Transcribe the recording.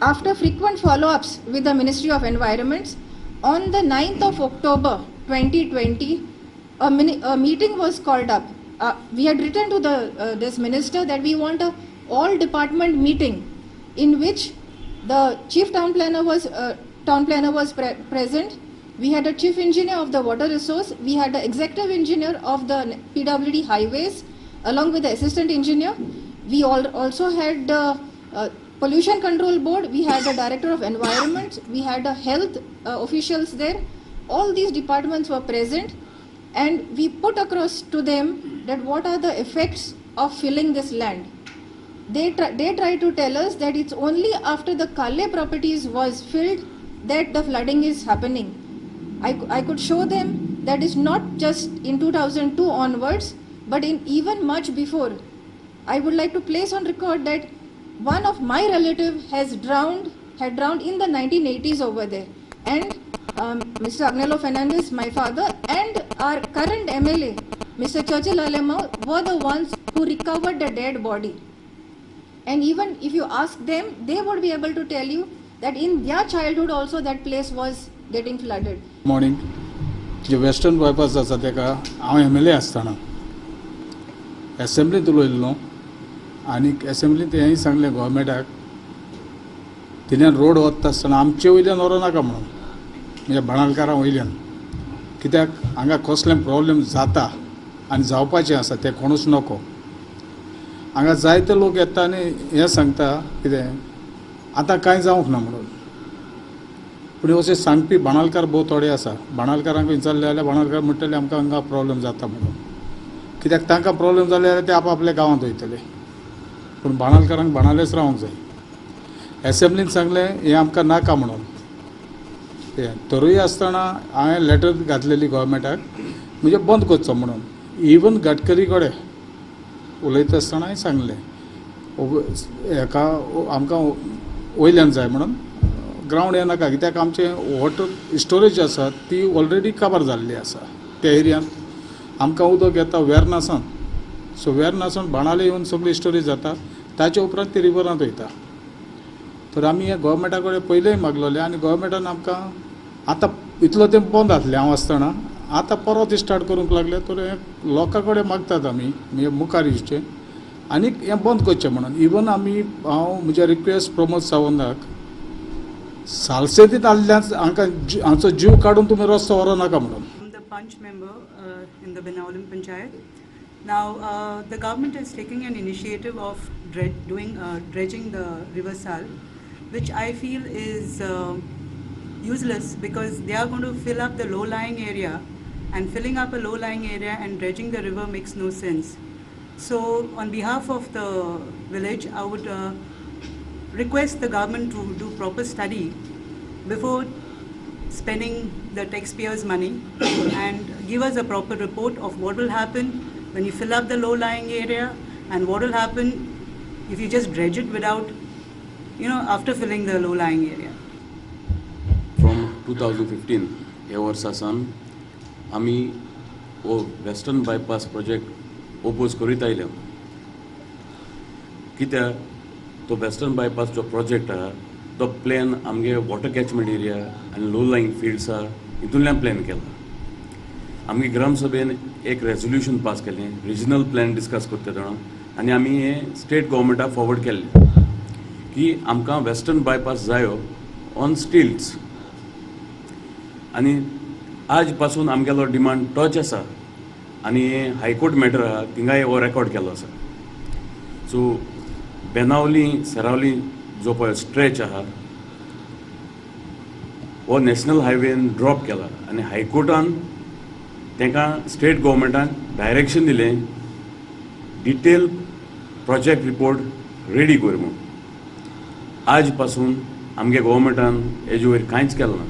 After frequent follow-ups with the Ministry of Environment, on the 9th of October 2020, a meeting was called up. We had written to the this minister that we want a all department meeting in which the chief town planner was present. We had a chief engineer of the water resource. We had the executive engineer of the PWD highways, along with the assistant engineer. We all also had pollution control board. We had a director of environment. We had a health officials there. All these departments were present, and we put across to them that what are the effects of filling this land. They try to tell us that it's only after the Kale properties was filled that the flooding is happening. I could show them that it's not just in 2002 onwards, but in even much before. I would like to place on record that one of my relative had drowned in the 1980s over there. And Mr. Agnelo Fernandez, my father, and our current MLA, Mr. Churchill Alemao, were the ones who recovered the dead body. And even if you ask them, they would be able to tell you that in their childhood also that place was getting flooded. Morning. J western bypass आसा, तेका हांव MLA आसतना एसेंब्लींत उलयल्लो आनी एसेंब्लींत हेंय सांगलें गोवोरमेंटाक, थंयल्यान road वता आसतना आमचे वयल्यान व्हरूं नाका म्हणून, म्हणजे बाणालकारां वयल्यान, कित्याक हांगा कसलें प्रॉब्लेम जाता आनी जावपाचें आसा तें कोणूच नको. हांगा जायते लोक येता आनी हें सांगता, कितें आतां कांय जावंक ना म्हणून. पूण अशें सांगपी बाणालकार भोव थोडे आसा. बाणालकारांक विचारलें जाल्यार बाणालकार म्हणटले, आमकां हांगा प्रॉब्लेम जाता म्हणून. कित्याक तांकां प्रॉब्लेम जाले जाल्यार ते आप आपल्या गांवांत वयतले, पूण बाणालकारांक बाणालेच रावंक जाय. एसेंब्लीन सांगलें हें आमकां नाका म्हणून. हें तरूय आसतना हांवें लेटर घातलेली गोवोरमेंटाक, म्हणजे बंद करचो म्हणून. इवन गडकरी कडेन उलयता आसतनाय सांगलें, हेका आमकां वयल्यान जाय म्हणून, ग्रावंड हें नाका, कित्याक आमचें वॉटर स्टोरेज आसा ती ऑलरेडी काबार जाल्ली आसा. त्या एरियांत आमकां उदक येता वेर्नासान. सो वेर्नासून बाणाले येवन सगळी स्टोरेज जाता, ताचे उपरांत ती रिवरांत वयता. तर आमी हें गोवोरमेंटा कडेन पयलेय मागलोलें आनी गोवोरमेंटान आमकां आतां इतलो तेंप बंद आसलें हांव आसतना, आतां परत स्टार्ट करूंक लागले. तर हें लोकां कडेन मागतात आमी, म्हणजे मुखार येवचें आनी हें बंद करचें म्हणून. इवन आमी, हांव म्हजें रिक्वेस्ट प्रमोद सावंताक, सालसेतीत आसल्यान हांकां हांचो जीव काडून तुमी रस्तो व्हरूं नाका म्हणून. I'm the Panch member in the Benaulim Panchayat. Now, the government is taking an initiative of doing dredging the river Sal, which I feel is useless because they are going to fill up the low-lying area, and filling up a low-lying area and dredging the river makes no sense. So, on behalf of the village, I would request the government to do proper study before spending the taxpayers' money and give us a proper report of what will happen when you fill up the low-lying area and what will happen if you just dredge it without, after filling the low-lying area. From 2015 ह्या वर्सा सावन आमी हो western bypass project oppose करीत आयल्या, कित्याक तो western bypass जो प्रोजेक्ट आहा तो प्लॅन आमगे वॉटर कॅचमेंट एरिया आनी लो लाईंग फिल्ड्स आहा हितूंतल्यान प्लॅन केला. आमगे ग्रामसभेन एक रेजोल्युशन पास केलें, रिजनल प्लॅन डिस्कस करता तेन्ना, आनी आमी हें स्टेट गोवोरमेंटाक फॉरवर्ड केल्लें की आमकां वेस्टर्न बायपास जायो ऑन स्टिल्ट्स. आनी आज पासून आमगेलो डिमांड तोच आसा आनी हायकोर्ट मॅटर आहा, थिंगाय हो रेकॉर्ड केल्लो आसा. सो बेनावली सेरावली जो पळय स्ट्रेच आहा हो नॅशनल हायवेन ड्रॉप केला आनी हायकोर्टान तांकां स्टेट गोवोरमेंटान डायरेक्शन दिलें, डिटेल प्रोजेक्ट रिपोर्ट रेडी कर म्हणून. आज पासून आमगे गोवोरमेंटान हेजे वयर कांयच केलें ना.